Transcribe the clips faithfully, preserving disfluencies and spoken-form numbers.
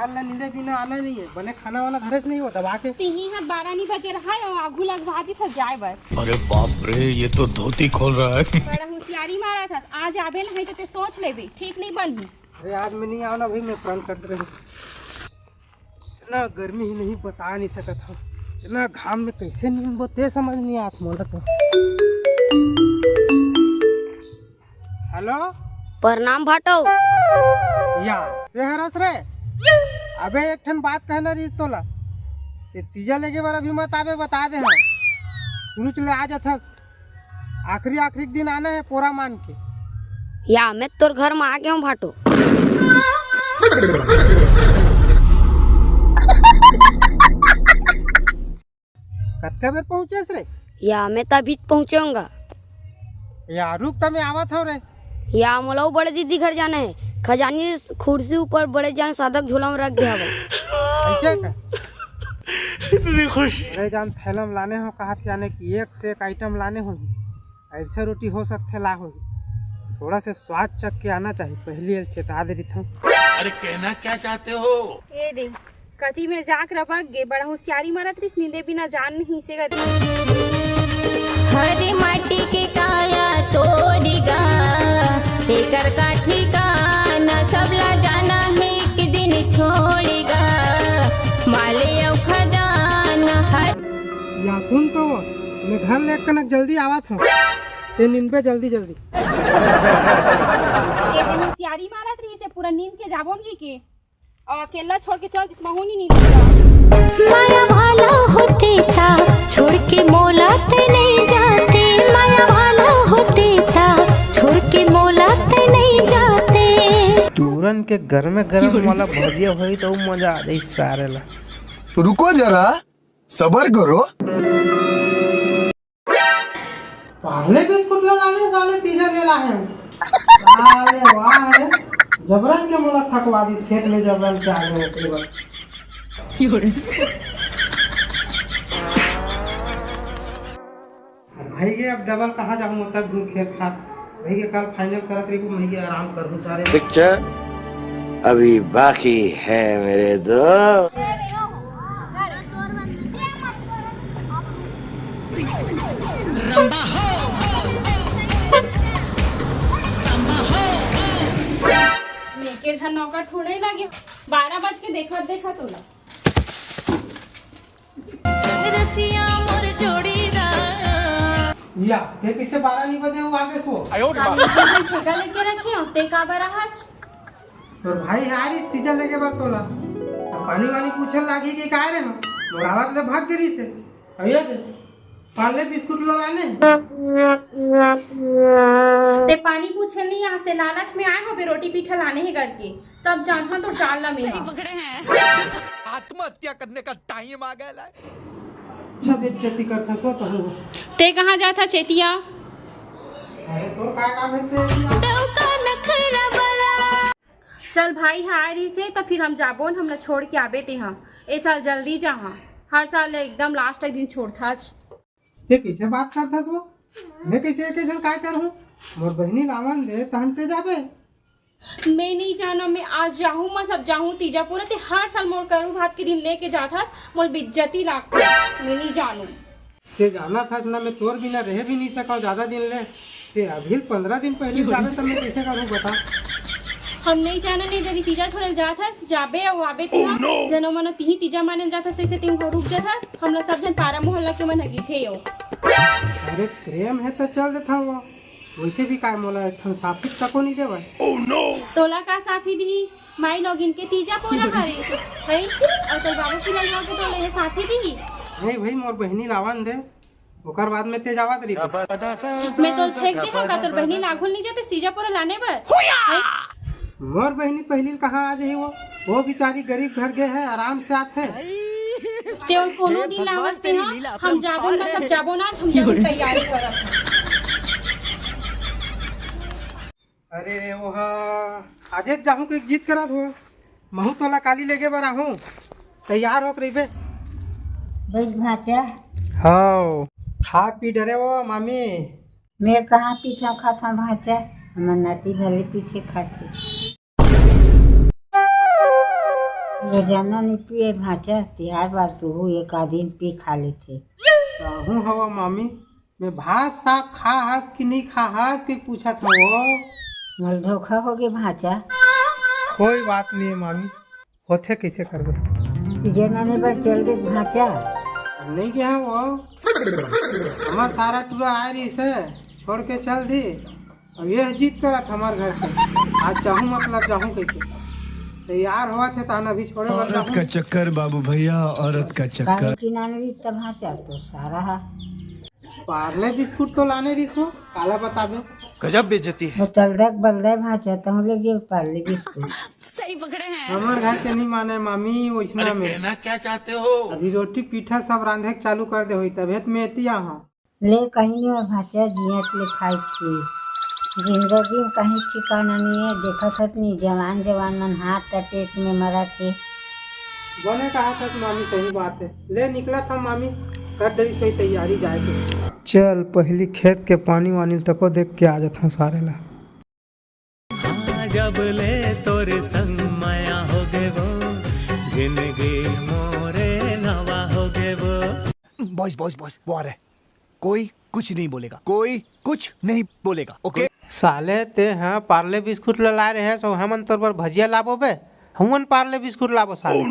ना, नींदे बिना आना नहीं है, बने खाना वाना धरे से नहीं हो दबा के। तिही हाथ बारह नहीं बजे रहा है और आगू लगवा दी था जाए बर। अरे बाप रे, ये तो धोती खोल रहा है। बड़ा होशियारी मारा था, आज आबे नहीं तो ते सोच लेबे, ठीक नहीं बनही। अरे आज मैं नहीं आना भाई, मैं प्रण कर रही। इतना गर्मी ही नहीं, बता नहीं सकत हूँ, इतना घाम में कैसे नींदबो ते समझ नहीं आत मोला तो। हेलो। प्रणाम भाटो। या, ते हरस रे? अबे एक ठन बात कहना रही तोला। ते तीजा लेगे बर अभी मत आबे, बता दे हम। शुरू ले आ जाथस। आखिरी, आखिरी दिन आना है पोरा मान के। या, मैं तोर घर में आ गया हूँ भाटो। कतका बेर पहुंचेस रे? या, मैं तो अभी पहुंचूंगा। या, रुक त मैं आवत हूँ रे। या, मोला वो बड़े दीदी घर जाना है। खजानी खुर्सी ऊपर बड़े जान साधक झोला में रख दे हवा। ऐसे का? इतनी खुश। बड़े जान थैलम लाने हो कहा थी, यानी कि एक से एक आइटम लाने हो। ऐसा रोटी हो सकथे ला होही। थोड़ा से स्वाद चख के आना चाहिए, पहली एल चेता दे रही था। अरे कहना क्या चाहते हो? ये दे, कति में जाक रबक गे, बड़ा होशियारी मारत रिस, नींदे बिना जान नहीं से गति। हरी माटी के काया तोरी गा, एकर का ठिकाना, सबला जाना है एक दिन छोड़ी गा, माले अउ खजाना हर। या सुन तो, मैं घर ले कनक जल्दी आवत हूँ, ते निंदबे जल्दी जल्दी। ये दिन होशियारी मारत रही से पूरा नींद के जाबो नहीं के। और अकेला छोड़ के चल, जिसमा हो नहीं, नहीं। माया वाला होते ता, छोड़ के मोला ते नहीं जाते। माया वाला होते ता, छोड़ के मोला ते नहीं जाते। तुरंत के गरमे गरम वाला भजिया होई तो मजा आ जाई सारे ला। रुको जरा, सबर करो। पार्ले बिस्कुट ला लाने साले तीजा ले ला है। साले वाह रे, जबरन के मोला थकवा दिस खेत में जबरन के आगे ओकरे बर। भाई ये अब डबल कहाँ जाऊँ, तब दूर खेत खात। भाई ये कल फाइनल करत रही, मैं ये आराम करूँ सारे। पिक्चर अभी बाकी है मेरे दोस्त। के झन नौकर ठोड़े लगे, बारह बज के देखत देखत होला। रंग रसिया मोर जोड़ीदार। या, ते किसे बारह नहीं बजे वो आगे सो? आयो रे बाप। ठेका लेके रखे हो, ते का बरा हच? तोर भाई हारिस तीजा लेके बर तोला। अब पानी वानी पूछे लागी कि काय रे हम? मोर आवत ले भाग गिरी से। अयो दे। पार्ले बिस्कुट ला लाने। ते पानी पूछे नहीं, आज ते लालच में आए हो बे रोटी पीठा लाने है करके। सब जानथन तो जान ला मेरा। आत्महत्या करने का टाइम आ गया है। अच्छा बेइज्जती करता सो तो। ते कहाँ जाता चेतिया? अरे तोर का काम है ते? डौका नखरा वाला। चल भाई, हाय रही से, त फिर हम जाबो न, हमला छोड़ के आबे ते हा। ए साल जल्दी जाहा, हर साल एकदम लास्ट तक दिन छोड़थाच। ते कैसे बात करथस वो? मैं कैसे एक झन काय करहूँ? मोर बहिनी लावन दे, तहन ते जाबे। मैं नहीं जाना, मैं आज जाहूँ, मैं सब जाहूँ तीजापुर। ते हर साल मोर करू भात के दिन लेके जाथस, मोर बेइज्जती लागथे, मैं नहीं जानू। ते जानत हस ना, मैं तोर बिना रह भी नहीं सकव ज्यादा दिन ले। ते अभी पंद्रह दिन पहले जाबे, त मैं कैसे करूँ बता? हम नहीं जाना, नहीं जरी तीजा छोड़े जात हस, जाबे अउ आबे ते हा। जनो मनो तिही तीजा माने जात हस, ऐसे तिही रुक जात हस। हमला सब झन पारा मोहल्ला के मन ह गीथे यो। अरे प्रेम है त चल देता वो। वैसे भी काय मोला एक ठन साफी तको नहीं देवय। तोला का साफी दिही? माई लोगिन के तीजा पोरा हरे, हई? अउ तोर बाबू की लइका के तोले हे साथी दिही। नहीं भाई, मोर बहिनी लावन दे, ओकर बाद में ते जावत रही। मैं तोल छेक दे हूँ का तोर बहिनी लागुल नहीं जाते तीजा पोरा लाने बर? हई? मोर बहिनी पहली कहाँ आ जाही वो? वो बेचारी गरीब घर गए है, आराम से आत है। ते और कोनो दिन लावत ते हाँ, हम जाबो ना, सब जाबो ना, हम जरूर तैयारी करत हन। अरे ओहा, आजेच जाहूँ के जिद करत हो। महू तोला काली लेगे बर आहूँ। तैयार होके रहिबे। बैठ भांचा। हाव। खा पी डरे वो मामी। मैं कहाँ पीछे खात हूँ भांचा? हमर नाती भले पीछे खाथे। रोजाना नहीं पिए भांचा, तिहार बार तू एक आध दिन पी खा लेथे। कहूँ हवा मामी, मैं भात साग खा हस कि नहीं खा हस कि पूछत हवो। मोर धोखा हो गे भांचा। कोई बात नहीं है मामी, होथे कैसे करबे। तुझे नाने बर चल दे भांचा। नहीं गया वो, हमार सारा टूरा आ रही से छोड़ के चल दी। अब ये जिद करत हमार घर के, आज चाहूँ मतलब जाहूँ कह के तैयार होवत हे, तहन अभी छोड़े बर औरत जाहूँ। का चक्कर बाबू भैया, औरत का चक्कर। काहे कि नाने रही तब भांचा तो सारा हा। पार्ले बिस्कुट तो लाने रहिसो, काला बताबे। गजब बेइज्जती है। बोतल रख बगले भांचा, तहूँ ले गेल पार्ले बिस्कुट। सही पकड़े हैं। हमार घर के नहीं माने मामी, वैसना अरे में। कहना क्या चाहते हो? अभी रोटी पीठा सब रांधे के चालू कर दे होई, तभे त मैं एती आहा। ले कहीं नहीं भांचा, जियत ले खाई छी। जिंदगी में कहीं ठिकाना नहीं है, देखत हत नहीं, जवान जवान मन हाथ का पेट में मरा थे। बने कहा था मामी, सही बात है। ले निकला था मामी, कर डरी सोई तैयारी जाए के। चल पहली खेत के पानी वानी तको देख के आ जाता हूँ सारे ला। हाँ, जब ले तोरे संग माया हो गे वो, जिंदगी मोरे नवा हो गे वो। बॉस, बॉस, बॉस, वो आ रहा है। कोई कुछ नहीं बोलेगा, कोई कुछ नहीं बोलेगा, ओके? साले ते हाँ पार्ले बिस्कुट ला लाए रहे, सो हमन तोर बर भजिया लाबो बे, हमन पार्ले बिस्कुट लाबो साले।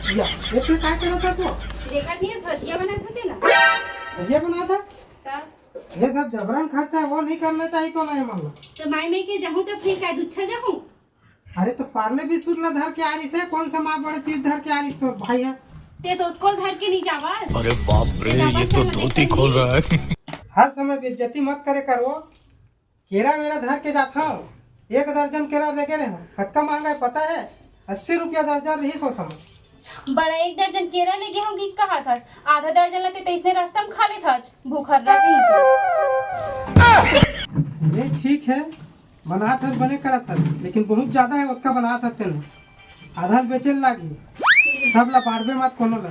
या, ये फिर काय करत हस वो? देखत नहीं है, भजिया बनात होते ना। भजिया बनात है? तब? ये सब जबरन खर्चा वो नहीं करना चाहिए तो नहीं मालूम। तो माई में के जाहूँ तो फिर काय दुच्छा जाहूँ? अरे तो पार्ले बिस्कुट ला धर के आ रही से, कौन सा माँ बड़े चीज धर के आ रही तो भाई है? ते तो कोल धर के नहीं जावा। अरे बाप रे, ये तो धोती खोल रहा है। हर समय बेइज्जती मत करे करो। केरा वेरा धर के जात हव, एक दर्जन केरा लेके रहे हव। कतका महंगा है पता है? अस्सी रुपया दर्जन रही सो समय। बड़ा एक दर्जन केरा लेके हम की कहा था, आधा दर्जन लेते तो इसने रास्ता में खा लेत हच, भूखर रह गई। ये ठीक है, बनात हस बने करत हस, लेकिन बहुत ज्यादा है, ओतका बनात हस तेने। आधा ल बेचे ल लागी, सब ला बांटबे मत कोनो ला।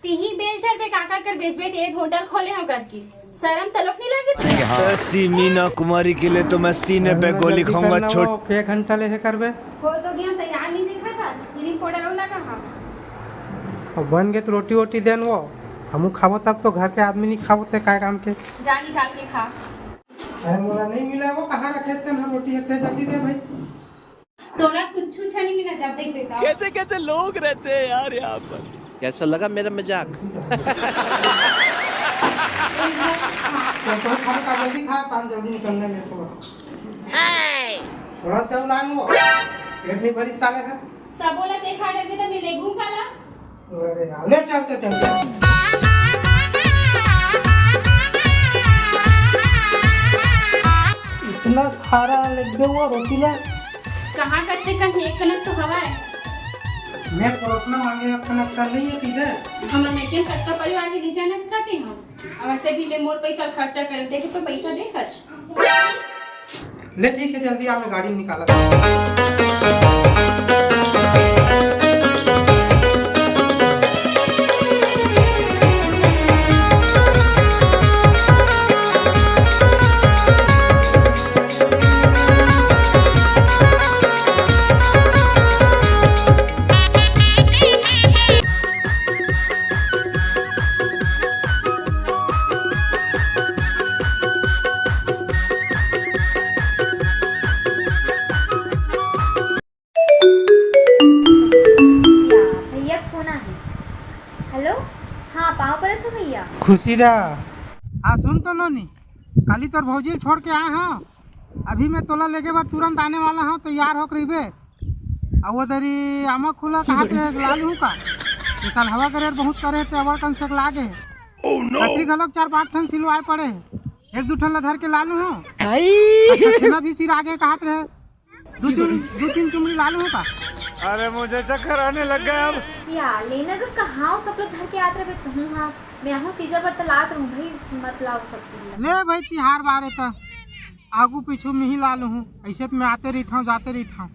तिही बेच डरबे, काकर कर बेचबे, ते होटल खोले हो करके। शरम तलक नहीं लगे तुझे? ऐसी मीना कुमारी के लिए तो मैं सीने पे गोली खाऊंगा। छोट के घंटा ले हे करबे। हो तो गया, तैयार नहीं देखा था, क्रीम पाउडर वाला कहाँ? अब बन गए तो रोटी वोटी देन वो, हमू खाबो तब तो, घर के आदमी नहीं खाबो ते काय काम के। जा निकाल के खा। अरे मोला नहीं मिला वो, कहाँ रखे तेन रोटी, इतने जल्दी दे भाई। तोरा कुछ छा नहीं मिला, जब देख बेटा। कैसे कैसे लोग रहते हैं यार यहाँ पर। कैसा लगा मेरा मजाक? तो, तो खा, खा, जल्दी खा, काम जल्दी निकलने में तो। थोड़ा सा उलान वो, पेट नहीं भरी साले का। सब बोला ते खा डर के तो मैं ले घूम काला। अरे यार, ले चलते चलते। इतना सारा लग गया वो रोटी ला। कहाँ करते कन एक कनक तो हवा है। मैं परोसना मांगे एक कनक कर ली है किधर? हमर में के कतका परिवार के नीचे नस काटे हम। अब ऐसे भी ले मोर पैसा खर्चा कर देखे तो पैसा दे खर्च। ले ठीक है, जल्दी आ, मैं गाड़ी में निकाला। भैया, भैया फोन आहे। हेलो, हाँ, पाँव परत हो भैया। खुशी रहा। हाँ, सुन तो नोनी, काली तोर भौजी ल छोड़ के आए हव, अभी मैं तोला लेगे बर तुरंत आने वाला हूँ, तैयार होके रहिबे। अउ वो दरी आमा खुला कहात रहे, लालू हूँ का? ये साल हवा गरेर बहुत करे, ते अबड़ कन से लागे। कतरी घलोक चार पाँच ठन सिलवाए पड़े, एक दू ठन ला धर के लालू हूँ। अच्छा, छेना भी सिर आगे कहात रहे, दू तीन, दू तीन चुमड़ी लालू हूँ का? अरे मुझे चक्कर आने लग गया अब। या लेना ग कहाँ सब लोग धर के आत रहे तहूँ हाँ, मैं आहूँ तीजा बर त लात रहूँ भाई, मत लाओ सब चीज ला। ले भाई तिहार बारे त आगू पीछू में ही लालू हूँ, ऐसे त मैं आते रहित हूँ, जाते रहित हूँ।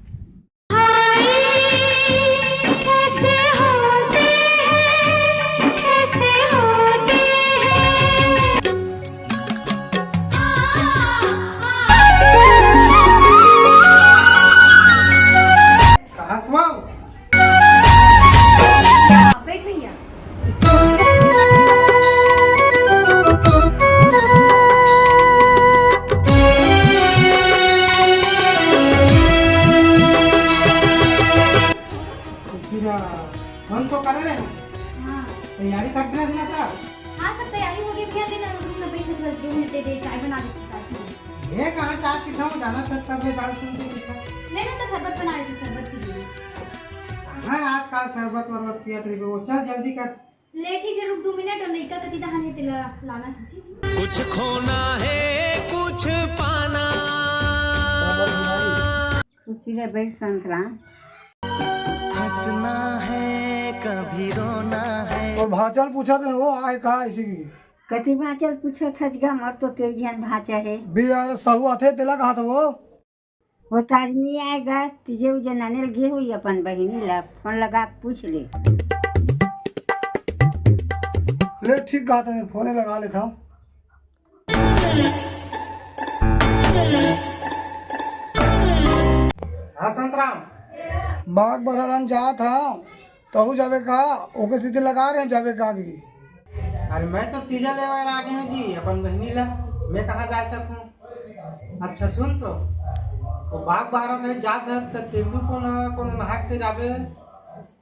तैयारी कर रहे ना सर? हाँ सर, तैयारी हो गई भैया, लेना रुक ना, बैठ के दो मिनट दे दे, चाय बना देती चाय। ये कहाँ चाय पीता हूँ, जाना सर, तब ये दाल सुन के पीता। लेना तो शरबत बना देती, शरबत पी लेना। हाँ, आजकल शरबत वरबत पियत रही वो, चल जल्दी कर। ले ठीक है, रुक दो मिनट, और लइका कति दहाने तेला लाना है, ठीक है? कुछ खोना है, कुछ पाना। खुशी रहे भाई संतराम। हंसना है, कभी रोना है। और भाचल पूछत रहे, वो आए का इसी की? कति भाचल पूछत हस गा, मोर तो कई झन भाचा है। बिया सहु आथे, तेला कहा था वो? वो तार नी आए गा, तीजे उजे नाने ल गे हुई अपन बहिनी ला, फोन लगा के पूछ ले। ले ठीक कहा था, फोने लगा लेता हूँ। हाँ संतराम। बाग बहरान जात हंव, तहू जाबे का? ओके सीधे लगा रहे हैं, जाबे का की? अरे मैं तो तीजा लेवाय ला आगे हंव जी, अपन बहिनी ला, मैं कहाँ जा सकूँ? अच्छा सुन तो, वो बाग बहरा साइड जात हस त तेंदू कोना कोनो नहाक के जाबे,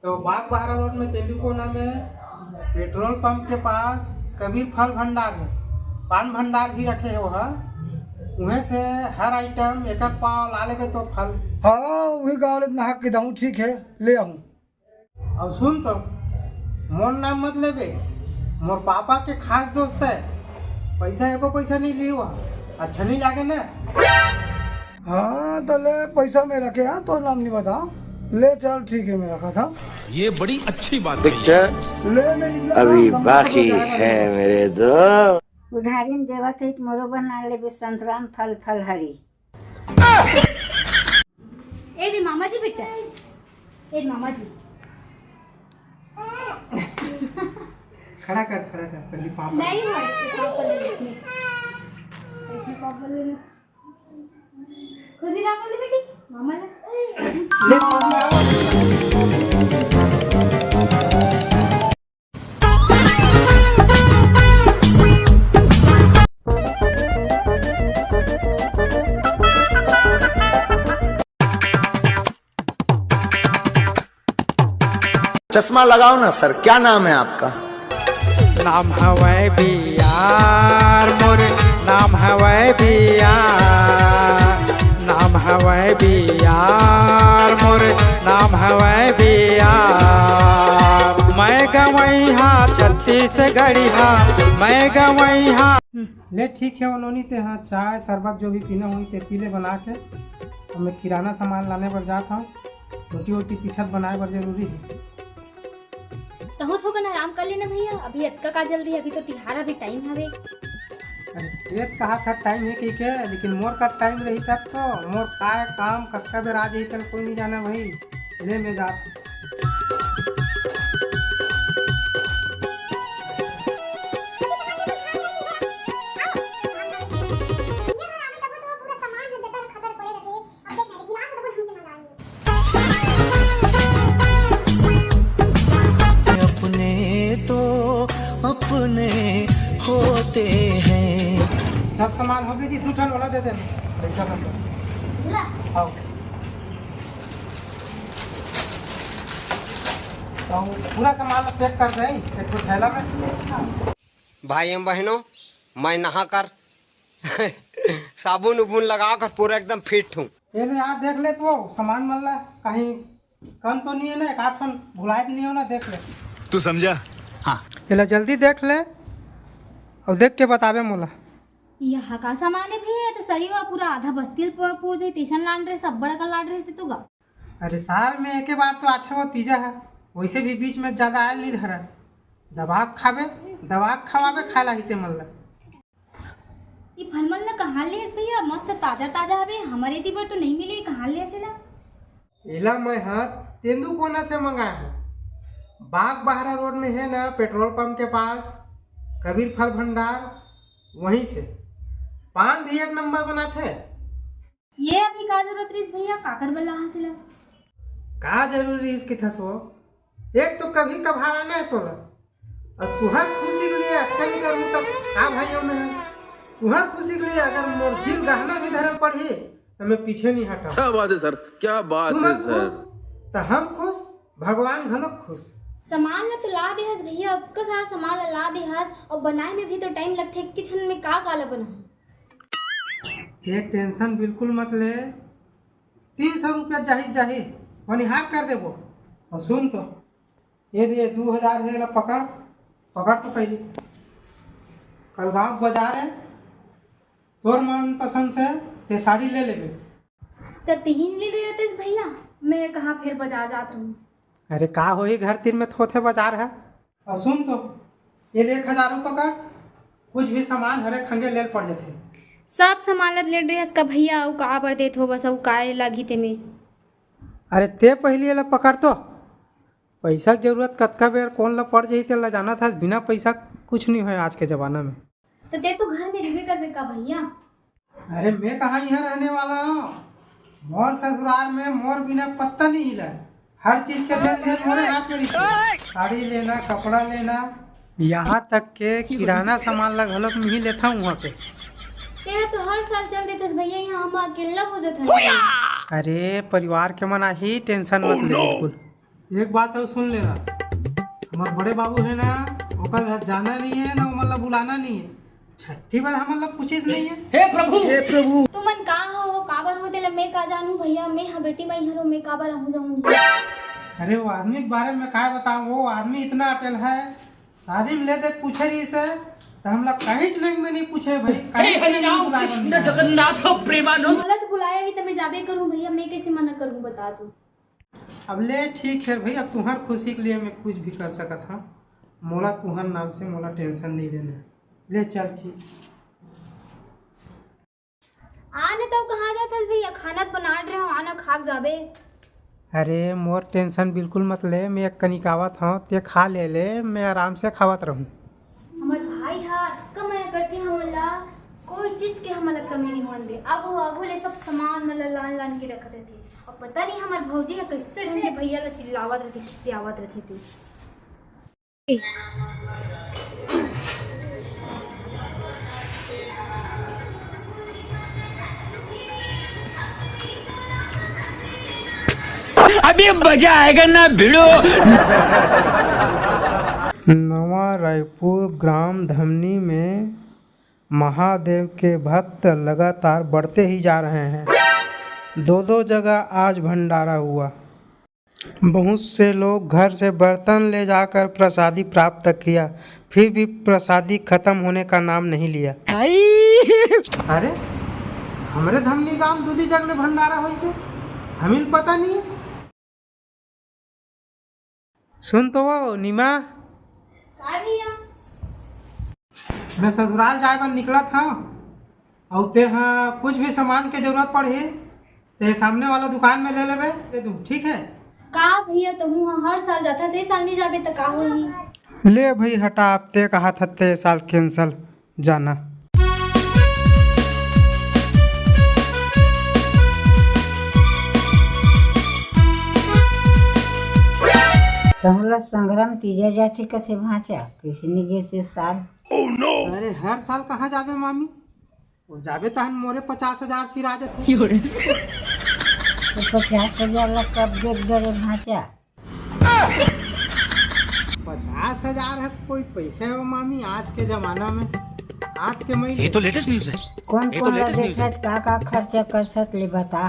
तो बाग बहरा रोड में तेंदू कोना में पेट्रोल पंप के पास कबीर फल भंडार है, पान भंडार भी रखे है वहाँ। उहें से हर आइटम एक एक पाव ला लेबे तो फल। हाँ, वही गाँव ले नहाक के जाऊँ, ठीक है, ले आऊँ। और सुन तो, मोर नाम मत लेबे, मोर पापा के खास दोस्त है, पैसा एको पैसा नहीं लियो, अच्छा नहीं लागे ना। हाँ, तो ले पैसा में रखे, हाँ, तो नाम नहीं बताओ, ले चल, ठीक है, मैं रखा था। ये बड़ी अच्छी बात कही। पिक्चर ले, मैं निकला अभी था, बाकी है मेरे दोस्त। उधारी में देवत है, मोरो बना लेबे संतराम फल फल हरी। ए दे मामा जी बेटा, ए दे मामा जी। खड़ा कर, खड़ा कर, पहले पापा। नहीं भाई, पापा ले इसमें। इसमें पापा ले लो। खुशी ना बोले बेटी, मामा ना। ले, खुशी ना बोले। चश्मा लगाओ ना सर, क्या नाम है आपका? नाम हवय बियार मोर, नाम हवय बियार, नाम हवय बियार मोर, नाम हवय बियार। मैं गवैहा छत्तीसगढ़िहा, मैं गवैहा। ले ठीक है, ओ नोनी ते हाँ चाय शरबत जो भी पीना होही ते पी ले बना के। अब मैं किराना सामान लाने बर जात हूँ, रोटी वोटी पीठत बनाए बर जरूरी है। तहू थोकन आराम कर लेना भैया, अभी अतका का जल्दी, अभी तो तिहार, अभी टाइम हवे। अरे, ये कहा था टाइम है कही के, लेकिन मोर का टाइम रही तब तो, मोर काय काम कतका बेर आ जाही तब कोई नहीं जाना भाई। ले मैं जात हूँ। अपने तो अपने होते हैं। सब सामान हो गया जी, दू ठन वाला दे दे। पैसा बन गया। आओ। तो पूरा सामान पैक कर दे, एक ठो थैला में। भाई एवं बहनों, मैं नहा कर साबुन उबुन लगा कर पूरा एकदम फिट हूँ। ये ले यार, देख ले तो सामान मन ला, कहीं कम तो नहीं है ना, एक आध ठन भुलाए तो नहीं हो ना, देख ले। तू समझा? हाँ। ये ला जल्दी देख ले और देख के बताबे मोला। यह का सामान है भैया? ये तो सरी हुआ पूरा आधा बस्ती ल पूर जाई, तैसन लान रहे, सब बड़ा का लान रहे से तो गा। अरे साल में एके बार तो आथे वो तीजा है, वैसे भी बीच में ज्यादा आयल नहीं धरत। दबा के खाबे, दबा के खवाबे, खाए लागी ते मन ला। ये फल मन ला कहाँ ले हस भैया? मस्त ताजा ताजा हवे, हमर एती बर तो नहीं मिले, कहाँ ले हस एला? एला मैं ह तेंदू कोना से मंगाए हूँ। बाग बहरा रोड में है ना, पेट्रोल पंप के पास कबीर फल भंडार, वहीं से। पान भी एक नंबर बनाथे। ये अभी का जरूरत रहिस भैया, काकर बर लाहस एला? का जरूरी रहिस किथस वो? एक तो कभी कभार आना है तोला, और तुहर खुशी के लिए अतका नहीं करूँ तब का भाई हो मैं? तुहर खुशी के लिए अगर मोर दिल गहना भी धरल पड़ही तो मैं पीछे नहीं हटा। क्या बात है सर, क्या बात तुम है सर। खुश तो हम खुश, भगवान घलो खुश। सामान ला तो ला दे हस भैया, अतका सारा सामान ला ला दे हस, अउ बनाए में भी तो टाइम लगथे। किचन में का का ला बना? ये टेंशन बिल्कुल मत ले, तीन सौ रुपया जाही जाही, बनिहार कर देबो। अउ सुन तो, ये दे दू हजार हे, ला पकड़, पकड़ तो पहली। कल गांव बाजार हे, तोर मन पसंद से ते साड़ी ले लेबे। त तिहिन ले ले रहतेस भैया, मैं कहाँ फिर बाजार जात रहूँ। अरे का होही, घर तीर में थोथे बाजार हे। अउ सुन तो, ये ले एक हजार पकड़, कुछ भी सामान हरे खंगे लेल पड़ जाथे। सब सामान ल लेत रहिस का भैया, अउ का बर देत हो, बस अउ काय लागही तेमे। अरे ते पहली एला पकड़ तो, पैसा के जरूरत कतका बेर कोन ला पड़ जाही तेला जानत हस, बिना पैसा कुछ नहीं होय आज के जमाना में। तो ते तो घर में रहिबे करबे का भैया? अरे मैं कहाँ यहाँ रहने वाला हूँ, मोर ससुराल में मोर बिना पत्ता नहीं हिला, हर चीज के लेन देन मोरे हाथ में रहिथे। साड़ी लेना, कपड़ा लेना, यहाँ तक के किराना सामान ला घलोक मिही लेथव वहाँ पे। तेरा तो हर साल चल देथस भैया, यहाँ हम अकेला हो जात हन। अरे परिवार के मन आही, टेंशन मत ले बिल्कुल। एक बात अउ सुन लेना, हमार बड़े बाबू है ना, ओकर घर जाना नहीं है ना, ओमन ला बुलाना नहीं है। छट्ठी बार हमन ला पूछिस नहीं है। हे प्रभु, हे प्रभु। तुमन का हो, काबर हो, तेला मैं का जानू भैया, मैं हा बेटी माई हरो, मैं काबर आहूँ जाऊँ? अरे वो आदमी के बारे में का बताऊँ, वो आदमी इतना अटल है, शादी में ले दे पूछे रहिस हे, तो हमला कहीं नहीं में नहीं पूछे भाई, हे कहीं हरि नहीं राम बुलाए कृष्ण नहीं। जगन्नाथ प्रेमानंद। मोला तो बुलाया ही, तो मैं जाबे करूँ भैया, मैं कैसे मना करूँ बता तू। अब ले ठीक है भाई, अब तुम्हार खुशी के लिए मैं कुछ भी कर सकत हूँ। मोला तुम्हार नाम से मोला टेंशन नहीं लेना है। ले चल ठीक। आने तो कहाँ जात हस भैया, खाना तो बनात रहे हो, आना खा के जाबे। अरे मोर टेंशन बिल्कुल मत ले, मैं एक कनिक आवत हूँ, ते खा ले ले, मैं आराम से खावत रहूँ। हमर भाई हा अतका मया करथे हमन ला, कोई चीज के हमन ला कमी नहीं होन दे। आगू आगू ले सब सामान मन ला लान लान के रख देथे। अब पता नहीं हमर भौजी हा कैसे ढंग के भैया ला चिल्लावत रहथे, खिसियावत रहथे ते। अभी मजा आएगा ना भिड़ो। नवा रायपुर ग्राम धमनी में महादेव के भक्त लगातार बढ़ते ही जा रहे हैं। दो दो जगह आज भंडारा हुआ। बहुत से लोग घर से बर्तन ले जाकर प्रसादी प्राप्त किया, फिर भी प्रसादी खत्म होने का नाम नहीं लिया। अरे, हमरे धमनी गांव दूधी जग ले भंडारा होइसे, हमिन पता नहीं। सुन तो वो, नीमा। का भैया? मैं ससुराल जाए बर निकलत हंव, अउ ते हा कुछ भी सामान के जरूरत पड़ही, ते सामने वाला दुकान में ले लेबे, दे दूं, ठीक है? का भैया, तहूं हा हर साल जाथस, ए साल नहीं जाबे त का होही? ले भाई हटा, अब ते कहा था ते साल cancel जाना। तहला संग्राम तीजा जाथे कथे भांचा, किसने गे से साल। अरे हर साल कहाँ जाबे मामी? वो जाबे तहन मोरे पचास हजार सिरा जाथे। तो पचास हजार ला कब देख डरे भांचा? पचास हजार है कोई पैसे हो मामी, आज के जमाना में हाथ के मैल। ये तो लेटेस्ट न्यूज है। कौन ये तो कौन ला लेटेस्ट न्यूज है। देखत, का का खर्चा कर सकत ले बता।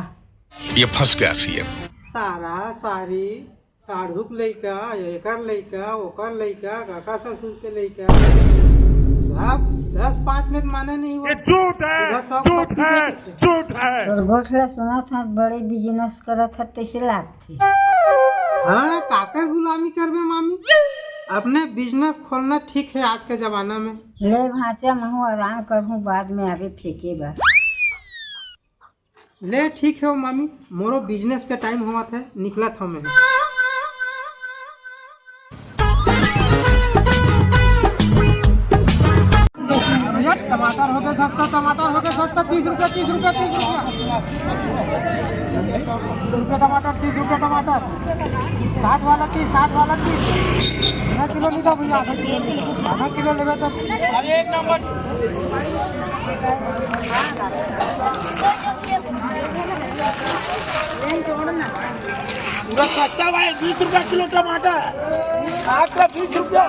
ये फंस गया सीएम। सारा सारी, साढ़ू के लइका, एकर लइका, ओकर लइका, काका ससुर के लइका, सब दस पाँच में माने नहीं हो। ये झूठ है, सीधा सौ झूठ पत्ती है, दे देते। झूठ है। तोर गोठ ला सुनत हस, बड़े बिजनेस करत हस, तैसे लागथे। हाँ, काकर गुलामी करबे मामी? अपने बिजनेस खोलना ठीक है आज के जमाना में। ले भांचा, महू आराम करहूँ, बाद में आबे फेंके बर। ले ठीक है मामी, मोरो बिजनेस के टाइम होवत है, निकलत हूँ मैं। भैया, टमाटर हो गए सस्ता, टमाटर हो गए सस्ता, तीस रुपया, तीस रुपया, तीस रुपया। तीस रुपया टमाटर, तीस रुपया टमाटर। साठ वाला तीस, साठ वाला तीस। आधा किलो नहीं था भैया, आधा किलो नहीं था। आधा किलो लेवे तो। अरे एक नंबर। लेन छोड़ ना। पूरा सस्ता भाई, बीस रुपया किलो टमाटर, मात्र बीस रुपया।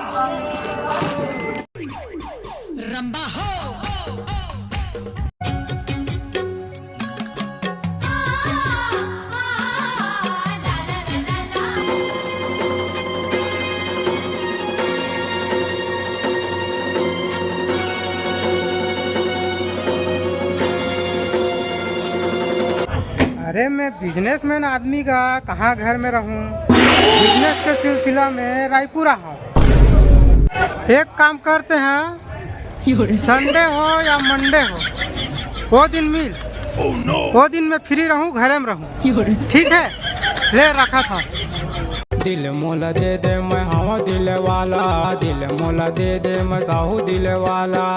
रंबा हो। अरे, मैं बिजनेसमैन आदमी का कहाँ घर में रहूँ? बिजनेस के सिलसिला में रायपुर आया हूँ। एक काम करते हैं, संडे हो या मंडे हो, वो दिन मिल, वो दिन मैं फ्री रहूँ, घरे में रहूँ। ठीक है, ले रखा था। दिल मोला दे दे, मैं हवा दिल वाला, दिल मोला दे दे, मैं साहू दिल वाला।